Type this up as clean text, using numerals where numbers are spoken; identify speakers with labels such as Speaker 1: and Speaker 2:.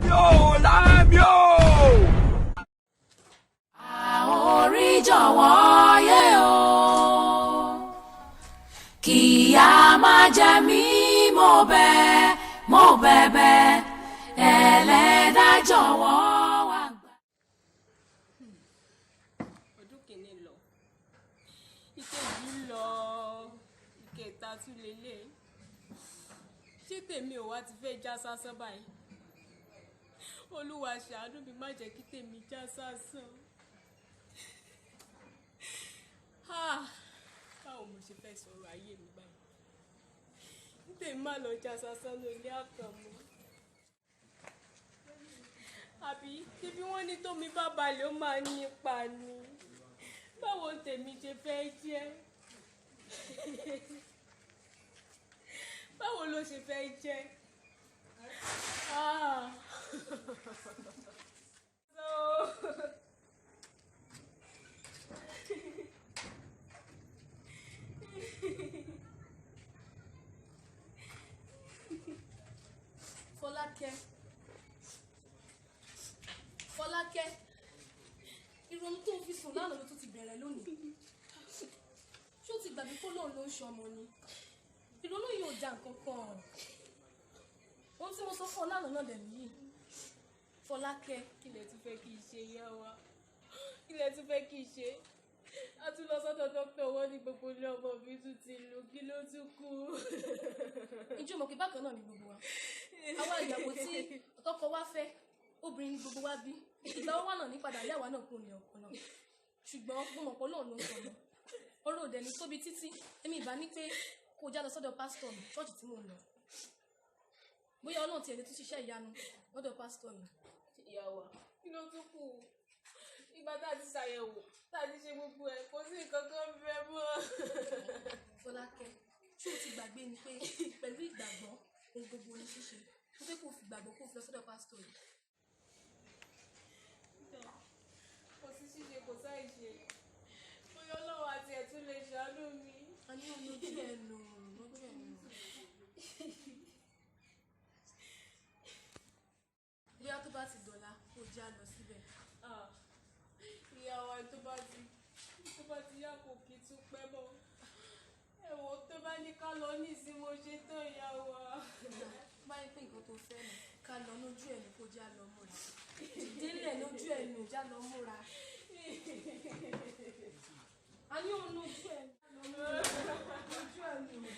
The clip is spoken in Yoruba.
Speaker 1: Láàmì o, láàmì o.
Speaker 2: Orí jọ̀wọ́ yé o, kíyà má jẹ mí, mo bẹ̀, mo bẹ̀bẹ̀, ẹlẹ́dàá jọ̀wọ́ wá gbà.
Speaker 3: Ọdún kìíní lọ, ìkejì lọ, ìkẹta tún lélẹ̀. Ṣé tèmi ò wá ti fẹ́ já sásán báyìí? Olúwa ṣàánú mi, má jẹ́ kí tèmi já sásán. Ah, báwo mo ṣe fẹ́ sọ̀rọ̀ ayé mi báyìí? Tèmi má lọ já sásán lórí àkànmú, àbí ṣebí wọ́n ní tómi bá balẹ̀ ó máa nípa ni? Báwo tèmi ṣe fẹ́ jẹ́? Báwo ló ṣe fẹ́ jẹ́? Ah. So.
Speaker 4: Fọlákẹ́, Fọlákẹ́, ìrònú tó ń fi sùn lánàá ló tún ti bẹ̀rẹ̀ lónìí. Ṣé o ti gbàgbé pé Ọlọ́run ló ń ṣe ọmọ ni? Ìrònú yìí ò já nǹkan kan. Ohun tí mo sọ fún ọ lánàá náà dẹ̀ nìyí, Fọlákẹ́.
Speaker 3: Kí lẹ tún fẹ́ kí n ṣe, yá wa? Kí lẹ tún fẹ́ kí n ṣe? A tún lọ sọ́dọ̀ dókítà, owó ní gbogbo ilé ọmọ mi tún ti lù. Kí ló tún kù?
Speaker 4: Ǹjẹ́ o mọ̀ pé bákan náà ni gbogbo wa, àwa ìyàwó tí tọkọ wa fẹ́, obìnrin ni gbogbo wa bí. Ìgbà wa náà ní padà yàwá náà kúrò ní ọkọ náà. Ṣùgbọ́n mo mọ̀ pé Ọlọ́run ló ń sọmọ. Ọ̀rọ̀ òdẹ ni tóbi títí. Èmi ìbá ní pé kó o já lọ sọ́dọ̀ pásítọ̀ mi, ṣọ́ọ̀ṣì tí mò ń lọ. Bóyá Ọlọ́run tiẹ̀ lè tún ṣiṣẹ́ ìyanu lọ́dọ̀ pásítọ̀ mi.
Speaker 3: Ìyá wa, kí ló tún kù? Ìgbà tá a ti ṣàyẹ̀wò, tá a ti ṣe gbogbo ẹ̀, kò sí nǹkan kan bẹ́ẹ̀ mọ́.
Speaker 4: Fọlákẹ́, ṣé o ti gbàgbé ni pé pẹ̀lú ìgbàgbọ́ ohun gbogbo ní ṣíṣe? Mo fẹ́ kó o fi ìgbàgbọ́ kó o fi lọ sọ́dọ̀ pásítọ̀ yìí.
Speaker 3: Kò sí ṣíṣe, kò sáì ṣe. Bóyá Ọlọ́run àti ẹ̀ tún lè ṣàánú mi.
Speaker 4: A ní ojú ẹ̀ nù, ojú ẹ̀ nù. Bóyá tó bá ti dọ̀la, kó o já lọ síbẹ̀.
Speaker 3: Ah, ìyá wa, tó bá ti yá, kò kí tún pẹ́ mọ́. Ẹ̀wọ̀n tó bá ní ká lọ ní ìsinmi, mo ṣe tán, ìyá wa.
Speaker 4: Bá yẹ pé nǹkan tó fẹ́ nù, ká lọ lójú ẹ̀ nù, kó já lọ múra. Dìdélẹ̀ lójú ẹ̀ nù, já lọ múra. A ní òun lójú ẹ̀ nù, lójú ẹ̀ nù.